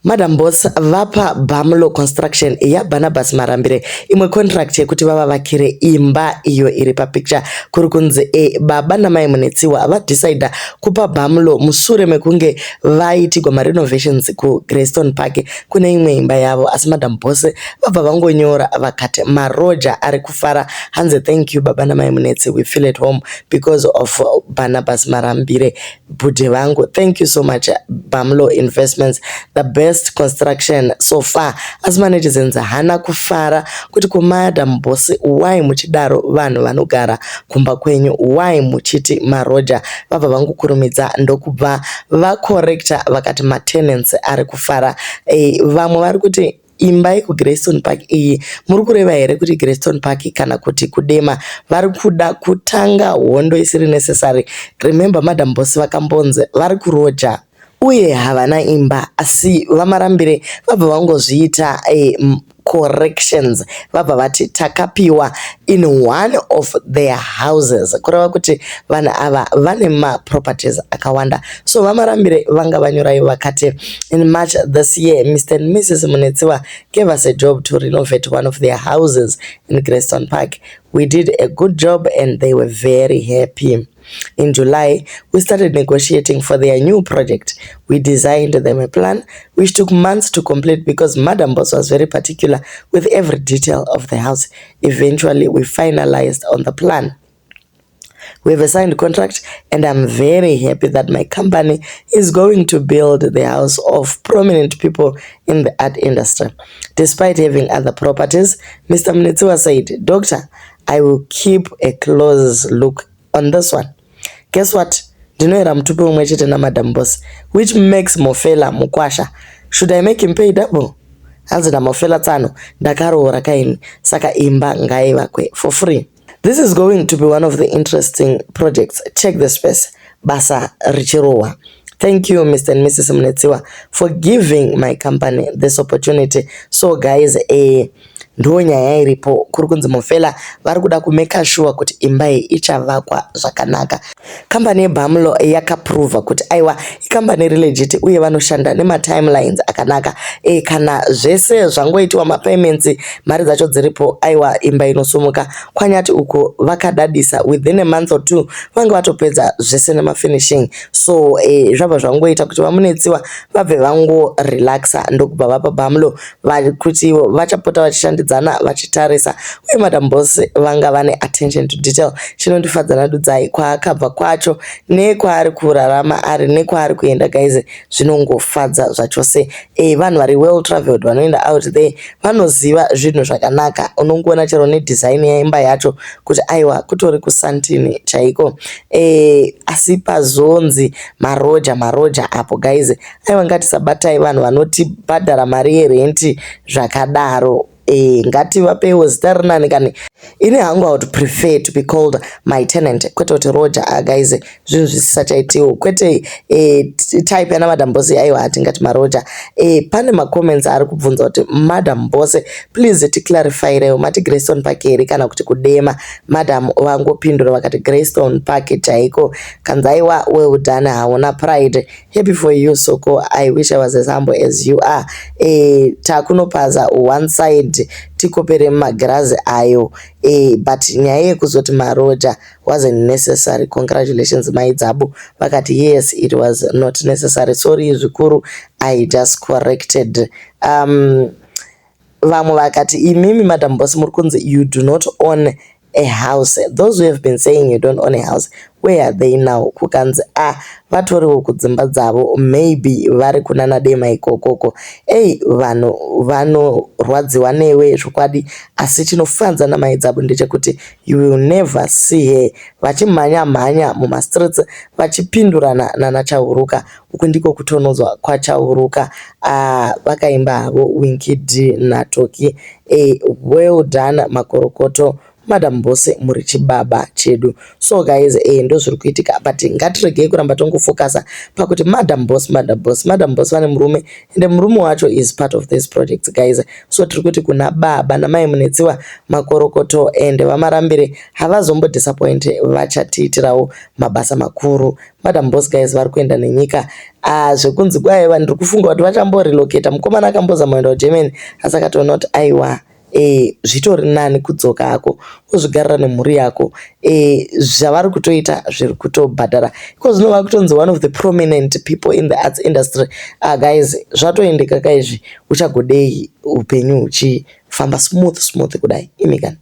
Madam Boss vapa Bamlo Construction yaBarnabas Marambire imwe contract yekuti vavavakire imba iyo iri papicture. Kuri kunzi baba namai Munetsiwa vadecida kupa Bamlo musure mekunge vaitigwa marenovations kuGreystone Park kune imwe imba yavo. Asi Madam Boss vabva vangonyora vakati maroja ari kufara, hanzi, "Thank you, baba namai Munetsi. We feel at home because of Barnabas Marambire, bhudhi vangu. Thank you so much, Bamlo Investments, the best construction so far." Asi manetizens haana kufara kuti kuMadam Boss, why muchidaro vanhu vanogara kumba kwenyu? Why muchiti maroja? Vabva vangokurumidza ndokubva vacorrecta vakati matenants ari kufara. Vamwe vari kuti imba yekuGreystone Park iyi, muri kureva here kuti Greystone Park kana kuti kuDema? Vari kuda kutanga hondo isiri necessary. Remember, Madam Boss vakambonzi vari kuroja uye havana imba, asi VaMarambire vabva vangozviita corrections, vabva vati takapiwa in one of their houses, kureva kuti vanhu ava vane maproperties akawanda. So VaMarambire vanga vanyorai vakati, "In March this year, Mr and Mrs Munetsiwa gave us a job to renovate one of their houses in Greystone Park. We did a good job and they were very happy. In July, we started negotiating for their new project. We designed them a plan which took months to complete because Madam Boss was very particular with every detail of the house. Eventually, we finalized on the plan. We have a signed contract, and I'm very happy that my company is going to build the house of prominent people in the art industry. Despite having other properties, Mr. Mnetsiwa said, 'Doctor, I will keep a close look on this one.' Guess what? Ndinoera mutupo umwe chete naMadam Boss, which makes Mofela mukwasha. Should I make him pay double?" Hanzi naMofela, "Tsano, ndakaroora kaini, saka imba ngaivakwe for free." This is going to be one of the interesting projects. Check the space, basa richirohwa. Thank you, Mr and Mrs Munetsiwa, for giving my company this opportunity." So guys, ndo nyaya iripo. Kuri kunzi Mofela vari kuda kumake sure kuti imba iyi ichavakwa zvakanaka. Kambani yeBamlo yakaprova kuti aiwa, ikambani iri legit uye vanoshanda nematimelines akanaka. Kana zvese zvangoitiwa, mapayments, mari dzacho dziripo, aiwa, imba inosumuka. Kwanyati uko vakadadisa, within a month or two vange vatopedza zvese nemafinishing. So zvabva zvangoita kuti VaMunetsiwa vabve vangorelaxa, ndokubva vapa Bamlo kuti vachapota vachishandidzana vachitarisa. Uye Madam Boss vanga vane attention to detail. Chinondifadza naDudzai, kwaakabva kwacho nekwaari kurarama ari nekwaari kuenda, guys, zvinongofadza zvachose. Vanhu vari well traveled, vanoenda out there, vanoziva zvinhu zvakanaka. Unongoona chero nedesign yeimba yacho kuti aiwa, kutori kusantini chaiko. Asi pazonzi maroja, maroja apo, guys, aiwa, ngatisabatai vanhu vanotibhadhara mari yerenti zvakadaro. Ngativapewo zita rinani kani. Ini hangu, I would prefer to be called my tenant, kwete kuti roja. Ah, guys, zvinhu zvisisachaitiwo, kwete type yana Madam Boss. Aiwa, hatingati maroja. Pane macomments ari kubvunza kuti, "Madam Boss, please ticlarifyirewo, mati Greystone Park here kana kuti kuDema?" Madam vangopindura vakati Greystone Park chaiko. Kanzi, "Aiwa, well done, hauna pride. Happy for you, Soko. I wish I was as humble as you are." Takunopaza one side, tikopere magirazi ayo. But nyaya yekuzoti maroja wasn't necessary. Congratulations, Maidzabu. Vakati, "Yes, it was not necessary. Sorry zvikuru, I just corrected." Vamwe vakati, "Imimi Madam Boss, muri kunzi you do not own a house. Those who have been saying you don't own a house, where are they now?" Kukanzi, "A ah, vatoriwo kudzimba dzavo, maybe vari kunana Dema ikokoko." Ei, vanhu vanorwadziwa newe zvokwadi. Asi chinofadza naMaidzabu ndechekuti you will never see her vachimhanya mhanya mumastreets vachipindurana nanaChauruka. Uku ndiko kutonodzwa kwaChauruka. Vakaimba havo Winky D naToki. Well done, makorokoto. Madam Boss muri chibaba chedu. So guys, ndozviri kuitika, but ngatiregei kuramba tongofocusa pakuti Madam Boss, Madam Boss, Madam Boss vane murume, ende murume wacho is part of this project, guys. So tiri kuti kuna baba namai Munetsiwa, makorokoto, ende vaMarambire havazombodisappoint, vachatiitirawo mabasa makuru. Madam Boss, guys, vari kuenda nenyika. Zvekunzi kwaiva, ndiri kufunga kuti vachamborelocata. Mukomana akambozama kuenda kuGermany, asi akatoona kuti aiwa, zvitori nani kudzoka hako uzvigarira nemhuri yako. Zvavari kutoita zviri kutobhadhara iko zvino, vakutonzi one of the prominent people in the arts industry. Guys, zvatoendeka kaizvi. Uchagodei upenyu huchifamba smooth smooth kudai, imi kani?